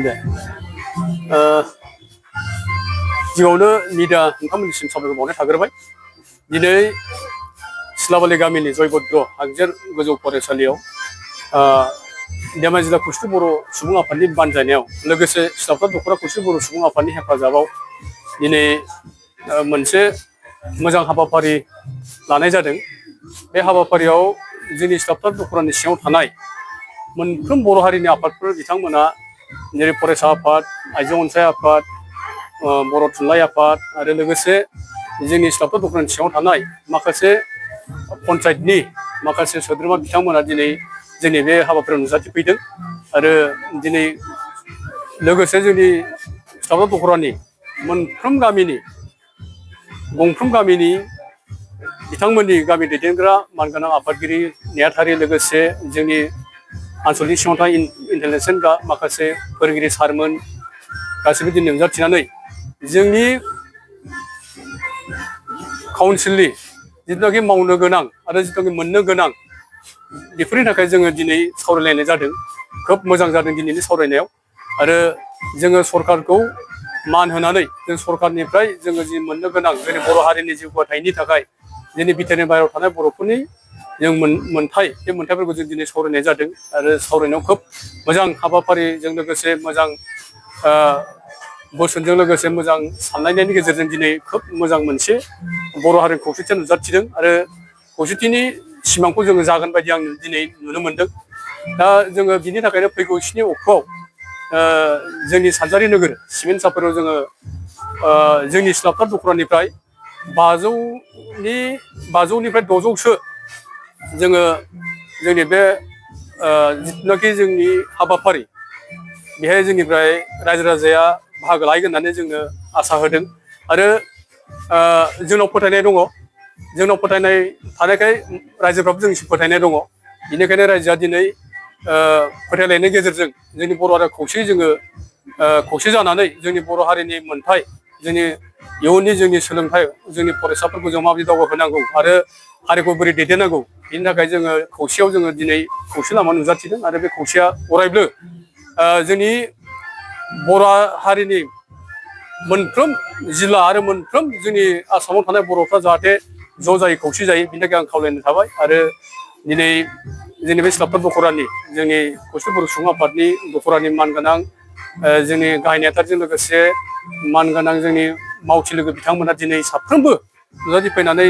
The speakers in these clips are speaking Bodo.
दे गिबियावनो मिडिया नोंथांमोननिसिम साबायखर बावनाय थाग्रोबाय। दिनै सिलाबालि गामिनि जयभद्र हागजेर गोजौ फरायसालियाव धेमाजि जिल्ला खौसेथि बर' सुबुं आफादनि बानजायनायाव लोगोसे सिलाफोथा दख'रा खौसेथि बर' सुबुं आफादनि हेफाजाबाव दिनै मोनसे मोजां हाबाफारि लानाय जादों। बे हाबाफारियाव जोंनि सिलाफोथा दख'रानि सिङाव थानाय मोनफ्रोम बर' हारिनि आफादफोर बिथांमोना जेरै फरायसा आफाद, आइजो अनसाय आफाद, बर' थुनलाइ आफाद आरो लोगोसे जोंनि सिलाफोथा दख'रानि सिङाव थानाय माखासे पन्सायतनि माखासे सोद्रोमा बिथांमोना दिनै जोंनि बे हाबाफारियाव नुजाथिफैदों आरो दिनै लोगोसे जोंनि सिलाफोथा दख'रानि मोनफ्रोम गामिनि गंफ्रोम गामिनि बिथांमोननि गामि दैदेनग्रा मानगोनां आफादगिरि नेहाथारि लोगोसे जोंनि आनसलिक सिङाव थानाय इन्टेलिजेन्स माखासे फोरोंगिरि सारमोन गासैबो दिनै नुजाथिनानै जोंनि काउन्सिलनि जिथुनाखि मावनो गोनां आरो जिथुनाखि मोननो गोनां बेफोरनि थाखाय जोङो दिनै सावरायलायनाय जादों। खोब मोजां जादों दिनैनि सावरायनायाव आरो जोङो सरकारखौ मान होनानै जों सरकारनिफ्राय जोङो जि मोननो गोनां जोंनि बर' हारिनि जौगाथायनि थाखाय जोंनि बिटिआरनि बाहेरायाव थानाय बर'फोरनि जों मोनथाय बे मोनथायफोरखौ जों दिनै सावरायनाय जादों आरो सावरायनायाव खोब मोजां हाबाफारिजों लोगोसे मोजां बोसोनजों लोगोसे मोजां सानलायनायनि गेजेरजों दिनै खोब मोजां मोनसे बर' हारिनि खौसेथिया नुजाथिदों आरो खौसेथिनि सिमांखौ जोङो जागोन बायदि आं दिनै नुनो मोनदों। दा जोङो बिनि थाखायनो फैगौ 7 अक्ट'आव जोंनि सानजारि नोगोर सिमेन्ट सापरियाव जोङो जोंनि सिलाफोथा दख'रानिफ्राय 500निफ्राय 600सो जोङो जोंनि बे जिथुनाखि जोंनि हाबाफारि बेहाय जोंनिफ्राय रायजो राजाया बाहागो लाहैगोन होननानै जोंनो आसा होदों आरो जोंनाव फोथायनाय दङ। जोंनाव फोथायनाय थानायखाय रायजोफ्राबो जोंनि फोथायनाय दङ। बेनिखायनो रायजोआ दिनै फोथायलायनायनि गेजेरजों जोंनि बर' हारिया खौसेयै जोङो खौसे जानानै जोंनि बर' हारिनि मोनथाय जोंनि इयुननि जोंनि सोलोंथाइ जोंनि फरायसाफोरखौ जों माबायदि दावगाहोनांगौ आरो हारिखौ बोरै दैदेननांगौ बेनि थाखाय जोङो खौसेयाव जोङो दिनै खौसे लामा नुजाथिदों आरो बे खौसेया अरायबो जोंनि बर' हारिनि मोनफ्रोम जिल्ला आरो मोनफ्रोम जोंनि आसामाव थानाय बर'फ्रा जाहाथे ज' जायै खौसे जायो बिनि थाखाय आं खावलायनाय थाबाय आरो दिनै जोंनि बे सिलाफोथा दख'रानि जोंनि खौसेथि बर' सुबुं आफादनि दख'रानि मानगोनां जोंनि गाहाय नेहाथारिजों लोगोसे मानगोनां जोंनि मावथि लोगो बिथांमोना दिनै साफ्रोमबो नुजाथिफैनानै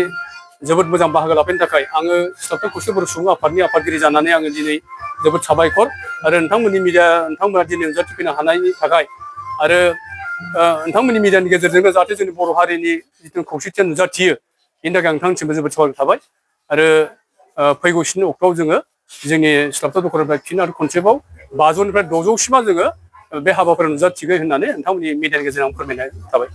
जोबोद मोजां बाहागो लाफैनो थाखाय आङो सिलाफोथा खौसेथि बर' सुबुं आफादनि आफादगिरि जानानै आङो दिनै जोबोद साबायखर आरो नोंथांमोननि मिडिया नोंथांमोना दिनै नुजाथिफैनो हानायनि थाखाय आरो नोंथांमोननि मिडियानि गेजेरजोंनो जाहाथे जोंनि बर' हारिनि जिथु खौसेथिया नुजाथियो बेनि थाखाय नोंथांनिसिमबो जोबोद साबायखर थाबाय आरो फैगौ 7 अक्ट'आव जोङो जोंनि सिलाफोथा दख'रानिफ्राय फिन आरो खनसेबाव 500निफ्राय 600सिमा जोङो बे हाबाफारियाव नुजाथिगोन होननानै नोंथांमोननि मिडियानि गेजेरजों आं फोरमायनाय थाबाय।